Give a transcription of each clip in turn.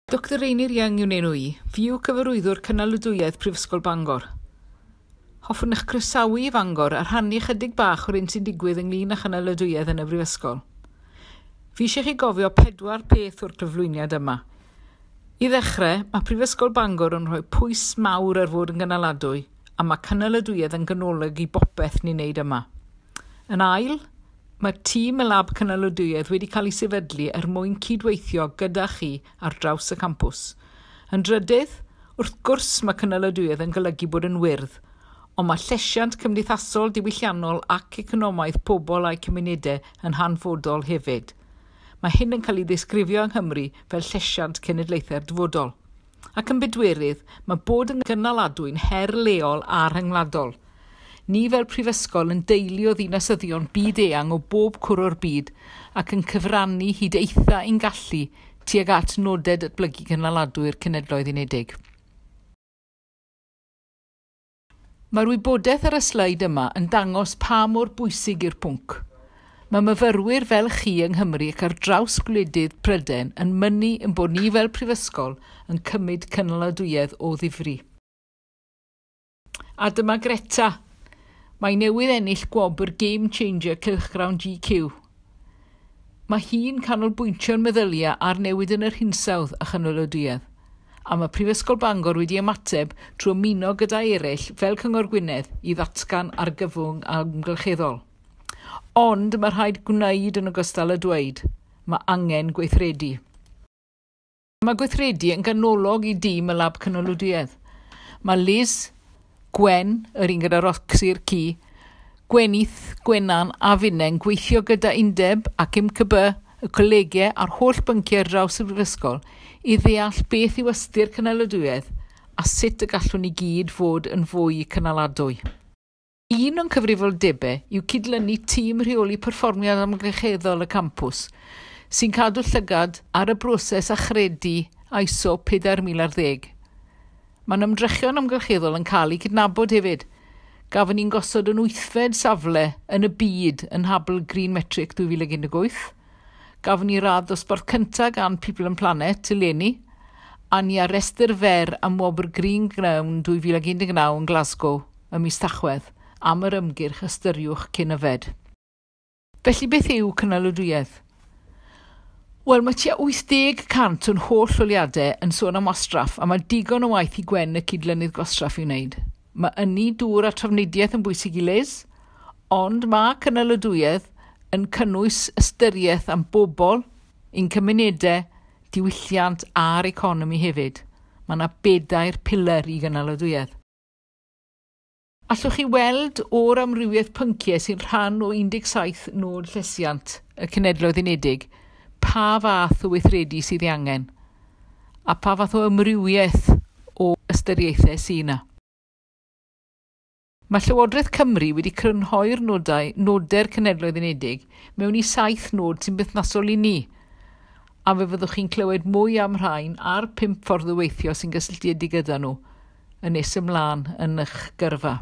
Dr Einir Young yw'n enw i, fi yw cyfarwyddwr cynaladwyedd Prifysgol Bangor. Hoffwn eich croesawu i Fangor a rhannu chydig bach o'r un sy'n digwydd ynglyn â chynaladwyedd yn y Brifysgol. Fi eisiau chi gofio pedwar peth o'r cyflwyniad yma. I ddechrau, mae Prifysgol Bangor yn rhoi pwys mawr ar fod yn gynaladwy a mae cynaladwyedd yn ganolog i bopeth ni'n neud yma. Yn ail, mae tîm y lab cynaladwyedd wedi cael ei sefydlu er mwyn cydweithio gyda chi ar draws y campws. Yn drydydd, wrth gwrs mae cynaladwyedd yn golygu bod yn wyrdd, ond mae llesiant cymdeithasol, diwylliannol ac economaidd pobl a'u cymunedau yn hanfodol hefyd. Mae hyn yn cael ei ddisgrifio yng Nghymru fel llesiant cenedlaethau'r dyfodol. Ac yn bedwerydd, mae bod yn gynaladwy'n her leol a rhyngwladol. Ni fel prifysgol yn deulu o ddinasyddion byd eang o bob cwr o'r byd ac yn cyfrannu hyd eitha ein gallu tuag at nodau datblygu cynaladwy'r Cenedloedd Unedig. Mae'r wybodaeth ar y sleid yma yn dangos pa mor bwysig yw'r pwnc. Mae myfyrwyr fel chi yng Nghymru ac ar draws gwledydd Prydain yn mynnu yn bod ni fel prifysgol yn cymryd cynaladwyedd o ddifri. A dyma Greta. Mae newydd ennill gwobr Game Changer Cylchgrawn GQ. Mae hi'n canolbwyntio'n meddyliau ar newid yn yr hinsawdd a chynaladwyedd. A mae Prifysgol Bangor wedi ymateb trwy ymuno gyda eraill fel Cyngor Gwynedd i ddatgan argyfwng amgylcheddol. Ond mae rhaid gwneud yn ogystal â dweud. Mae angen gweithredu. Mae gweithredu yn ganolog i dîm y lab cynaladwyedd. Mae Liz, Gwen, yr un gyda Roxy'r ci, Gwenith, Gwenan a Finne'n gweithio gyda Undeb ac MCB, y colegau a'r holl bynciau ar draws y brifysgol i ddeall beth yw ystyr cynaladwyedd a sut y gallwn ni gyd fod yn fwy cynaladwy. Un o'n cyfrifoldebau yw cydlynu tîm rheoli perfformiad amgylcheddol y campws, sy'n cadw llygad ar y broses achredu ISO 4010. Mae'n ymdrechion amgylcheddol yn cael eu cydnabod hefyd. Gafon ni'n gosod yn wythfed safle yn y byd yn Habl Green Metric 2018. Gafon ni radd dosbarth cyntaf gan People and Planet eleni, a ni ar restr fer am wobr Green Ground 2019 yn Glasgow ym mis Tachwedd am yr ymgyrch ystyriwch cyn yfed. Felly beth yw cynaladwyedd? Wel, mae tua 80% o'n holl holiadau yn sôn am wastraff a mae digon o waith i Gwen y cydlynydd gwastraff i wneud. Mae ynni, dŵr a trafnidiaeth yn bwysig i Liz, ond mae cynaladwyedd yn cynnwys ystyriaeth am bobl, ein cymunedau, diwylliant a'r economi hefyd. Mae yna bedair piler i gynaladwyedd. Allwch chi weld o'r amrywiaeth pynciau sy'n rhan o 17 nod llesiant y Cenedloedd Unedig pa fath o weithredu sydd ei angen a pa fath o amrywiaeth o ystyriaethau sydd yna. Mae Llywodraeth Cymru wedi crynhoi'r nodau'r Cenedloedd Unedig mewn i 7 nod sy'n berthnasol i ni, a fe fyddwch chi'n clywed mwy am rhain a'r 5 ffordd o weithio sy'n gysylltiedig gyda nhw yn nes ymlaen yn eich gyrfa.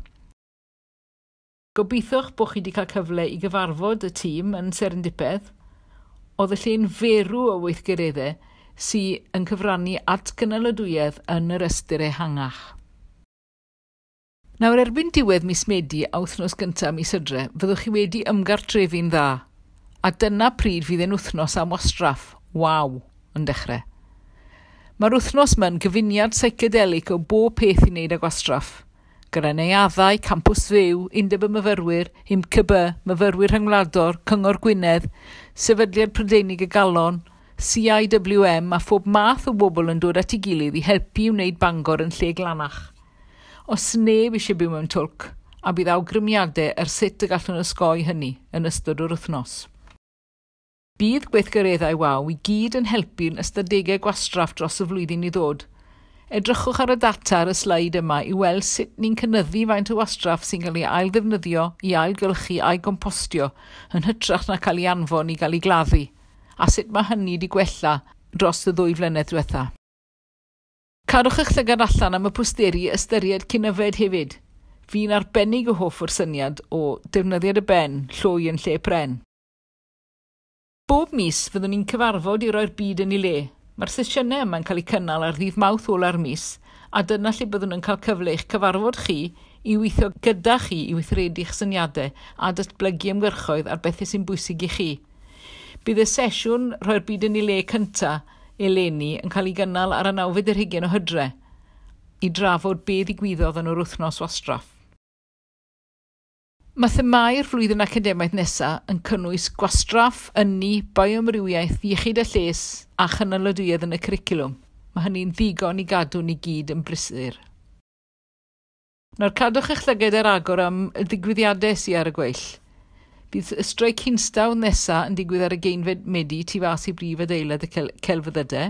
Gobeithiwch bod chi wedi cael cyfle i gyfarfod y tîm yn Serendipedd. Oedd y lle'n ferw o weithgareddau sy'n yn cyfrannu at gynaladwyedd yn yr ystyr ehangach. Nawr, erbyn diwedd mis Medi a wythnos gyntaf mis Hydref, fyddwch chi wedi ymgartrefu'n dda. A dyna pryd fydd ein wythnos am wastraff, waw, yn dechrau. Mae'r wythnos yma'n gyfuniad psychedelic o bob peth i wneud â gwastraff. Gyda neuaddau, campws fyw, Undeb y Myfyrwyr, MCB, Myfyrwyr Rhyngwladol, Cyngor Gwynedd, Sefydliad Prydeinig y Galon, CIWM a phob math o bobl yn dod at ei gilydd i helpu i wneud Bangor yn lle glanach. Os neb eisiau byw mewn twlc, a bydd awgrymiadau ar sut y gallwn osgoi hynny yn ystod yr wythnos. Bydd gweithgareddau WOW i gyd yn helpu'n ystadegau gwastraff dros y flwyddyn i ddod. Edrychwch ar y data ar y sleid yma i weld sut ni'n cynyddu faint o wastraff sy'n cael ei ail-ddefnyddio, i ailgylchu a'i gompostio yn hytrach na cael ei anfon i gael ei gladdu, a sut mae hynny wedi gwella dros y 2 flynedd diwetha. Cadwch eich llygad allan am y posteri ystyried cyn yfed hefyd. Fi'n arbennig o hoff o'r syniad o defnyddiad y ben, llwy yn lle pren. Bob mis fyddwn ni'n cyfarfod i roi'r byd yn ei le. Mae'r sesiynau yma'n cael eu cynnal ar ddydd Mawrth ola'r mis, a dyna lle byddwn yn cael cyfle i'ch cyfarfod chi i weithio gyda chi i weithredu'ch syniadau a datblygu ymgyrchoedd ar bethau sy'n bwysig i chi. Bydd y sesiwn Rhoi'r Byd yn ei Le cyntaf eleni yn cael ei gynnal ar y 29 o Hydre i drafod be ddigwyddodd yn yr wythnos wastraff. Mae themâu'r flwyddyn academaidd nesaf yn cynnwys gwastraff, ynni, bioamrywiaeth, iechyd a lles a chynaladwyedd yn y cwricwlwm. Mae hynny'n ddigon i gadw ni gyd yn brysur. Nawr cadwch eich llygaid ar agor am y ddigwyddiadau sydd ar y gweill. Bydd y streic hinsawdd nesaf yn digwydd ar y 20 Medi tu fas i brif adeilad y celfyddydau.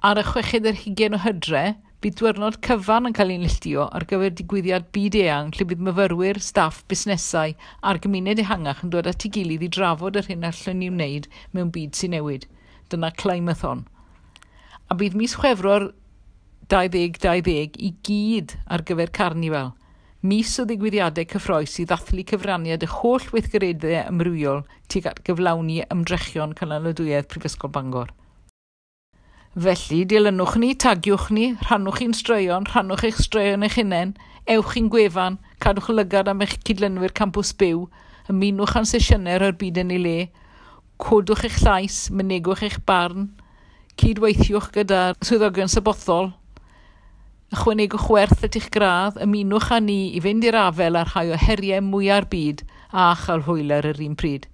Ar y 26 o Hydre, bydd diwrnod cyfan yn cael ei neilltuo ar gyfer digwyddiad byd eang lle bydd myfyrwyr, staff, busnesau a'r gymuned ehangach yn dod at ei gilydd i drafod yr hyn allwn ni wneud mewn byd sy'n newid. Dyna Climathon. A bydd mis Chwefror 2020 i gyd ar gyfer Carnifal. Mis o ddigwyddiadau cyffrous i ddathlu cyfraniad y holl weithgareddau amrywiol tuag at gyflawni ymdrechion cynaliadwyedd Prifysgol Bangor. Felly, dilynwch ni, tagiwch ni, rhannwch i'n straeon, rhannwch eich straeon eich hunain, ewch i'n gwefan, cadwch lygad am eich cydlynwyr campws byw, ymunwch â'n sesiynau Rhoi'r Byd yn ei Le, codwch eich llais, mynegwch eich barn, cydweithiwch gyda'r swyddogion sabothol, ychwanegwch werth at eich gradd, ymunwch â ni i fynd i'r afael â rhai o heriau mwya'r byd a chael hwyl ar yr un pryd.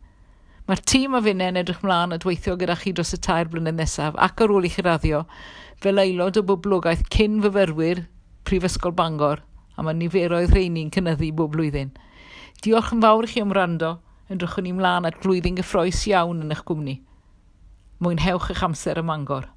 Mae'r tîm a finne yn edrych mlaen at weithio gyda chi dros y 3 blynedd nesaf ac ar ôl i chi raddio fel aelod o boblogaeth cyn fyfyrwyr Prifysgol Bangor, a mae niferoedd rheini'n cynyddu bob blwyddyn. Diolch yn fawr i chi am wrando, edrychwn ni mlaen at flwyddyn gyffrous iawn yn eich gwmni. Mwynhewch eich amser ym Mangor.